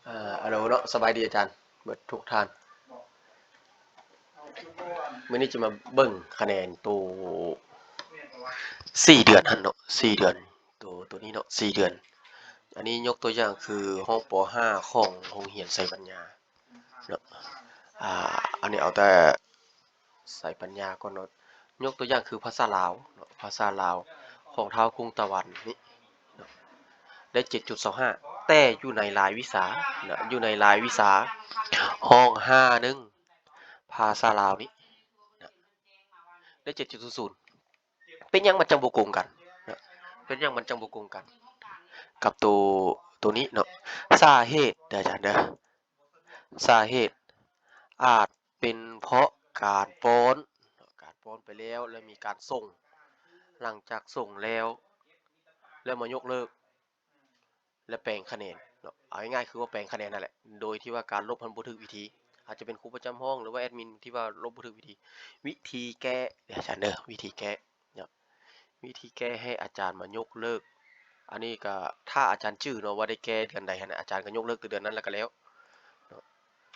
ອ່າ ອາໂລເນາະ ສະບາຍດີອາຈານເບິດທຸກທ່ານ. ມື້ນີ້ຈະມາເບິ່ງຄະແນນໂຕສີ່ເດືອນຫັ້ນເນາະ ສີ່ເດືອນ ໂຕ ໂຕນີ້ເນາະ ສີ່ເດືອນ. ອັນນີ້ຍົກຕົວຢ່າງຄືຫ້ອງ ປໍຫ້າ ຂອງໂຮງຮຽນໄຊປັນຍາເນາະ. ອ່າ ອັນນີ້ເອົາແຕ່ ໄຊປັນຍາກ່ອນເນາະ. ຍົກຕົວຢ່າງຄືພາສາລາວເນາະ ພາສາລາວຂອງທ້າວກຸງຕາວັນນີ້ເນາະ ໄດ້ເຈັດຈຸດສອງຫ້າ ແຕ່ຢູ່ໃນລາຍວິຊາເນາະ ຢູ່ໃນລາຍວິຊາຫ້ອງຫ້າໜຶ່ງ ພາສາລາວນີ້ເນາະ ໄດ້ເຈັດຈຸດສູນສູນ. ເປັນຫຍັງມັນຈັ່ງບໍ່ກົງກັນເນາະ ເປັນຫຍັງມັນຈັ່ງບໍ່ກົງກັນກັບໂຕ ໂຕນີ້ເນາະ? ສາເຫດເດີອາຈານເດີ ສາເຫດອາດ ເປັນເພາະການປ້ອນ ການປ້ອນໄປແລ້ວ ແລະ ມີການສົ່ງ ຫຼັງຈາກສົ່ງແລ້ວ ແລ້ວມາຍົກເລີກ ແລະ ແປງຄະແນນເນາະ. ເອົາງ່າຍໆຄືວ່າແປງຄະແນນນັ້ນແຫຼະ ໂດຍທີ່ວ່າການລົບຫັ້ນບໍ່ຖືກວິທີ ອາດຈະເປັນຄູປະຈຳຫ້ອງ ຫຼືວ່າແອດມິນທີ່ວ່າລົບບໍ່ຖືກວິທີ. ວິທີແກ້ເດີອາຈານເດີ ວິທີແກ້ເນາະ ວິທີແກ້ໃຫ້ອາຈານມາຍົກເລີກ. ອັນນີ້ກະຖ້າອາຈານຈື່ເນາະວ່າໄດ້ແກ້ເດືອນໃດຫັ້ນນະ ອາຈານກະຍົກເລີກແຕ່ເດືອນນັ້ນແລ້ວກະແລ້ວເນາະ.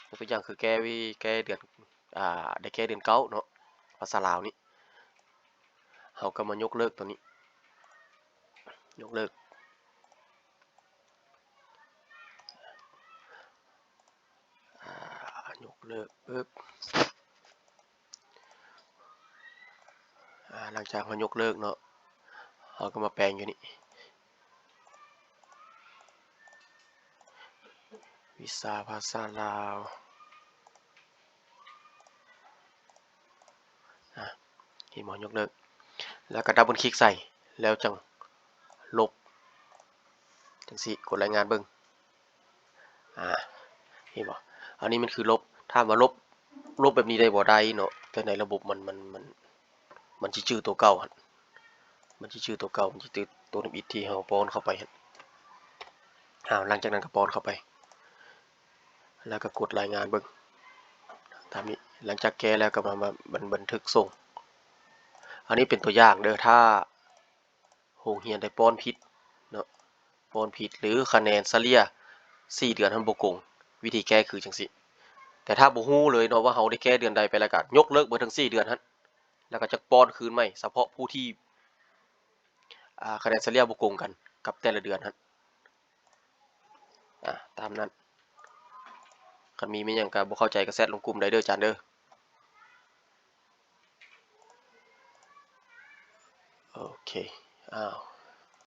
ຍົກຕົວຢ່າງຄືແກ້ວິ ແກ້ເດືອນ ອ່າ ໄດ້ແກ້ເດືອນເກົ້າເນາະ ພາສາລາວນີ້ ເຮົາກະມາຍົກເລີກໂຕນີ້ ຍົກເລີກ ອ່າ ຍົກເລີກປຶບ ອ່າ ຫຼັງຈາກເຮົາຍົກເລີກເນາະ ເຮົາກະມາແປງຢູ່ນີ້ ວິຊາພາສາລາວ ອ່າ ເຫັນບໍ່? ຍົກເລີກ ແລ້ວກະດັບເບິນຄລິກໃສ່ ແລ້ວຈັ່ງລົບ ຈັ່ງຊີ້ ກົດລາຍງານເບິ່ງ. ອ່າ ເຫັນບໍ່? ອັນນີ້ມັນຄືລົບ ຖາມວ່າລົບ ລົບແບບນີ້ໄດ້ບໍ່? ໄດ້ເນາະ ແຕ່ໃນລະບົບມັນ ມັນ ມັນ ມັນຊິຈື່ໂຕເກົ່າຫັ້ນ ມັນຊິຈື່ໂຕເກົ່າ ມັນຊິຈື່ໂຕທຳອິດທີ່ເຮົາປ້ອນເຂົ້າໄປຫັ້ນ. ອ່າ ຫຼັງຈາກນັ້ນກະປ້ອນເຂົ້າໄປ ແລ້ວກະກົດລາຍງານເບິ່ງຕາມນີ້. ຫຼັງຈາກແກ້ແລ້ວກະມາ ມາບັນ ບັນທຶກສົ່ງ. ອັນນີ້ເປັນຕົວຢ່າງເດີ ຖ້າ ໂຮງຮຽນໄດ້ປ້ອນຜິດເນາະ ປ້ອນຜິດ ຫຼືຄະແນນສະເລ່ຍສີ່ເດືອນຫັ້ນບໍ່ກົງ ວິທີແກ້ຄືຈັ່ງຊີ້. ແຕ່ຖ້າບໍ່ຮູ້ເລີຍເນາະວ່າເຮົາໄດ້ແກ້ເດືອນໃດໄປ ແລ້ວກະຍົກເລີກເບິດທັງສີ່ເດືອນຫັ້ນ ແລ້ວກະຈະປ້ອນຄືນໃໝ່ ສະເພາະຜູ້ທີ່ ອ່າ ຄະແນນສະເລ່ຍບໍ່ກົງກັນກັບແຕ່ລະເດືອນຫັ້ນ. ອ່າ ຕາມນັ້ນ ຄັນມີແມ່ນຫຍັງກະບໍ່ເຂົ້າໃຈກະແຊັດລົງກຸ່ມໄດ້ເດີອາຈານເດີ. ໂອເຄ ອ້າວ